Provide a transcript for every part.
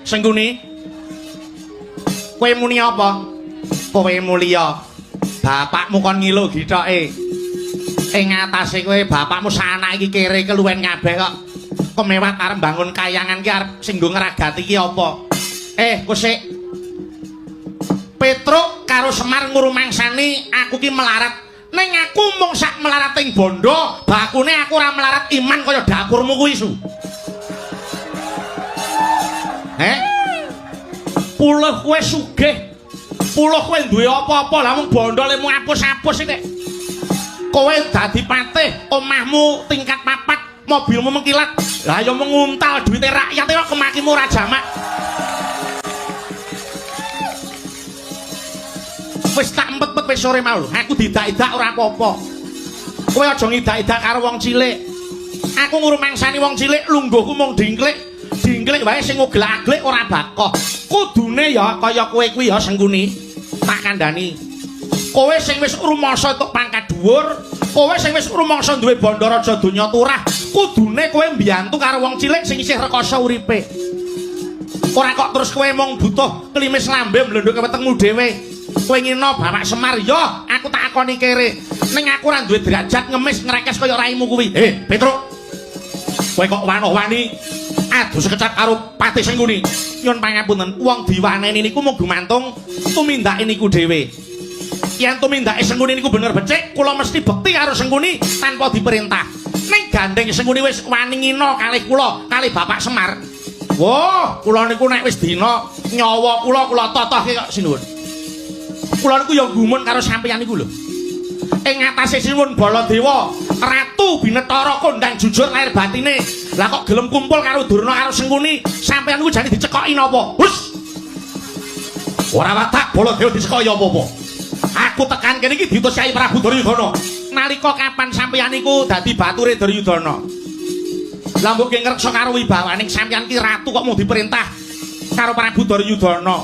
Sengkuni. Kowe muni apa? Kowe mulya. Bapakmu kon ngilu githoke. Ing atase kowe bapakmu sanak iki kere keluwen kabeh kok. Kemewat arep bangun kayangan ki arep sing nggo ngragati ki apa? Kosik. Petruk karo Semar ngrumangsani aku ki melarat. Ning aku mung sak melarating bondo, bakune aku ora melarat iman kaya dapurmu kuwi su. Heh? Puluh kowe sugih. Puluh kowe duwe apa-apa, lah mung bondo lemu apus-apus iki. Kowe dadi patih, omahmu tingkat papat, mobilmu mengkilat. Lah ya menguntal duwite rakyat kok kemakimu ora jamak. Wis tak empet-empet wis sore mau lho. Aku didak-idak ora apa-apa. Kowe aja ngidak-idak karo wong cilik. Aku ngrumangsani wong cilik lungguhku mung dingklik. Dingklik wae sing oglak-aglik ora bakoh. Kudune ya kaya kowe kuwi ya Sengkuni. Tak kandhani. Kowe sing wis rumangsa entuk pangkat dhuwur, kowe sing wis rumangsa duwe bandha raja donya turah, kudune kowe mbiyantu karo wong cilik sing isih rekoso uripe. Ora kok terus kowe mung butuh klimis lambe mlendhuk wetengmu dhewe. Kowe ngino Bapak Semar, yo aku tak akoni kere. Ning aku ora duwe derajat ngemis ngrekes kaya raimu kuwi. Petruk. Kowe kok wanoh-wani adu sekecap karo Patih Sengkuni. Nyun pangapunten, wong diwaneni niku mung gumantung tumindake niku dhewe. Yen tumindake Sengkuni niku bener becik, kula mesti bekti karo Sengkuni tanpa diperintah. Ning gandeng Sengkuni wis wani ngino kalih kula, kalih Bapak Semar. Wah, kula niku nek wis dina nyawa kula kula totohke kok sinuwun. Kula niku ya gumun karo sampeyan niku lho. Ing atase sinuwun Baladewa, Ratu Binetara kondang jujur lahir batine. Lah kok gelem kumpul karo Durna karo Sengkuni, sampeyan niku jane dicekoki napa? Hus. Ora watak Baladewa dicekoki apa-apa. Aku tekan kene iki diutus Kyai Prabu Duryudana. Nalika kapan sampeyan niku dadi bature Duryudana? Lah mbok ki ngreksa karo wibawaning sampeyan ki ratu kok mau diperintah karo Prabu Duryudana.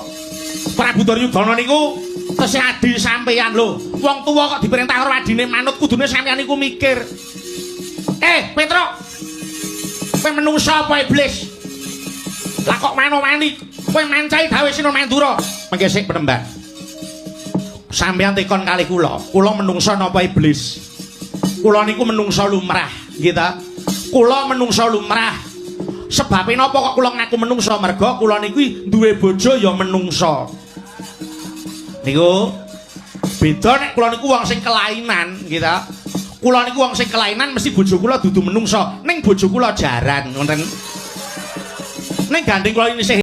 Prabu Duryudana niku tesih adi sampeyan lho. Wong tuwa kok diperintah karo adine manut, kudune sampeyan niku mikir. Petruk. Kowe menungsa apa iblis? Lah kok wano-wani kowe mancai dawuh Sina Mandura. Mengke sik penembak. Sampeyan tekon kalih kula, kula menungsa napa iblis? Kula niku menungsa lumrah, nggih ta? Kula menungsa lumrah. Sebabe napa kok kula ngaku menungsa? Merga kula niku duwe bojo ya menungsa. Niku beda nek kula niku wong sing kelainan, nggih ta? Kula niku wong sing kelainan mesti bojo kula dudu menungsa, ning bojo kula jaran, ngoten. Ning gandeng kula isih